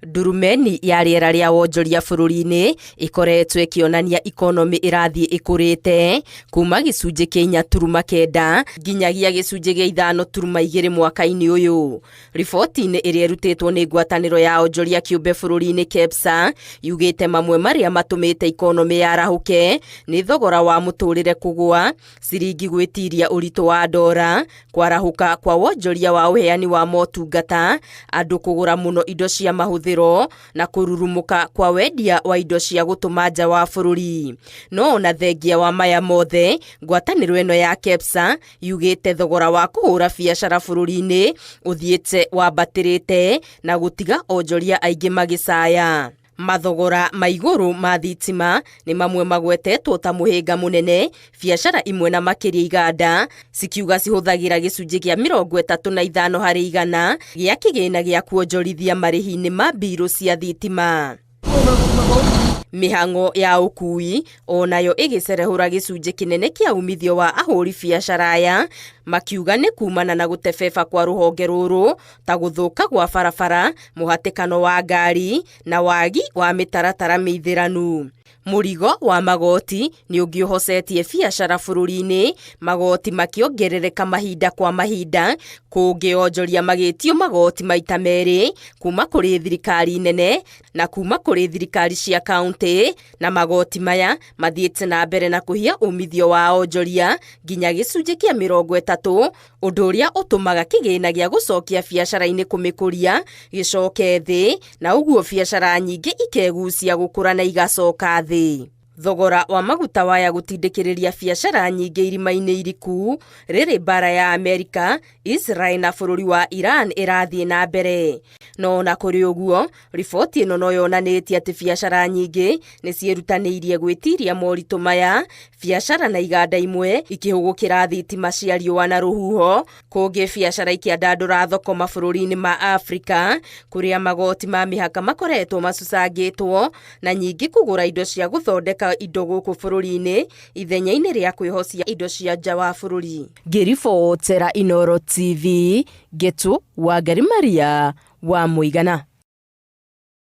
Ndurumeni ya rĩera rĩa wonjoria bũrũri-inĩ ĩkoretwo ĩkĩonania ikonomĩ ĩrathiĩ ĩkũrĩte kuma gĩcunjĩ kĩa 4.9 nginyagia gĩcunjĩ gĩa 5.2 mwaka-inĩ ũyũ. Riboti-inĩ ĩrĩa ĩrutĩtwo nĩ ngwatanĩro ya onjoria kĩũmbe bũrũri-inĩ KEPSA yugĩte mamwe marĩa matũmĩte ikonomĩ yarahũke nĩ thogora wa mũtũrĩre kũgũa, ciringi gwĩtiria ũritũ wa ndora, kwarahũka kwa wonjoria wa ũheani wa motungata, andũ kũgũra mũno indo cia mahũthĩro na kũrurumũka kwa wendia wa indo cia gũtũma nja wa bũrũri. No ona thengia wa maya mothe, ngwatanĩro ĩno ya KEPSA yugĩte thogora wa kũhũra biacara bũrũri-inĩ ũthiĩte wambatĩrĩte na gũtiga onjoria aingĩ magĩcaya. Mathogora ma igũrũ ma thitima nĩ mamwe magwetetwo ta mũhĩnga mũnene, biacara imwe na makĩria iganda cikiuga cihũthagĩra gĩcunjĩ kĩa 35% gĩa kĩgĩna gĩa kuonjorithia marĩhi-inĩ ma mbirũ cia thitima. Mĩhang'o ya ũkui o nayo ĩgĩcerehũra gĩcunjĩ kĩnene kĩa umithio wa ahũri biacara aya, makiuga nĩ kumana na gũtebeba kwa rũhonge rũrũ ta gũthũka gwa barabara, mũhatĩkano wa ngari na wagi wa mĩtaratara mĩithĩranu. Mũrigo wa magoti nĩ ũngĩ ũhocetie biacara bũrũri-inĩ, magoti makĩongerereka mahinda kwa mahinda, kũngĩ onjoria magĩtio magoti maita merĩ kuma kũrĩ thirikari nene na kuma kũrĩ thirikari cia kauntĩ, na magoti maya mathiĩte na mbere na kũhia umithio wa onjoria nginya gĩcunjĩ kĩa 30, ũndũ ũrĩa ũtũmaga kĩgĩna gĩa gũcokia biacara-inĩ kũmĩkũria gĩcoke thĩ, na ũguo biacara nyingĩ ikegucia gũkũra na igacoka thĩ. Thogora wa maguta waya gũtindĩkĩrĩria biacara nyingĩ irima-inĩ iriku rĩrĩ mbara ya Amerika, Israel na bũrũri wa Iran ĩrathiĩ na mbere. No ona kũrĩ ũguo, riboti ĩno no yonanĩtie atĩ biacara nyingĩ nĩ ciĩrutanĩirie gwĩtiria moritũ maya, biacara na iganda imwe ikĩhũgũkĩra thitima cia riũa na rũhuho, kũngĩ biacara ikĩandandũra thoko mabũrũri-inĩ ma Afrika kũrĩa magoti ma mĩhaka makoretwo macucangĩtwo, na nyingĩ kũgũra indo cia gũthondeka indo gũkũ bũrũri-inĩ ithenya-inĩ rĩa kwĩhocia indo cia nja wa bũrũri. Ngĩribotera Inooro TV, Ngetu Wangari Maria wa Mũigana.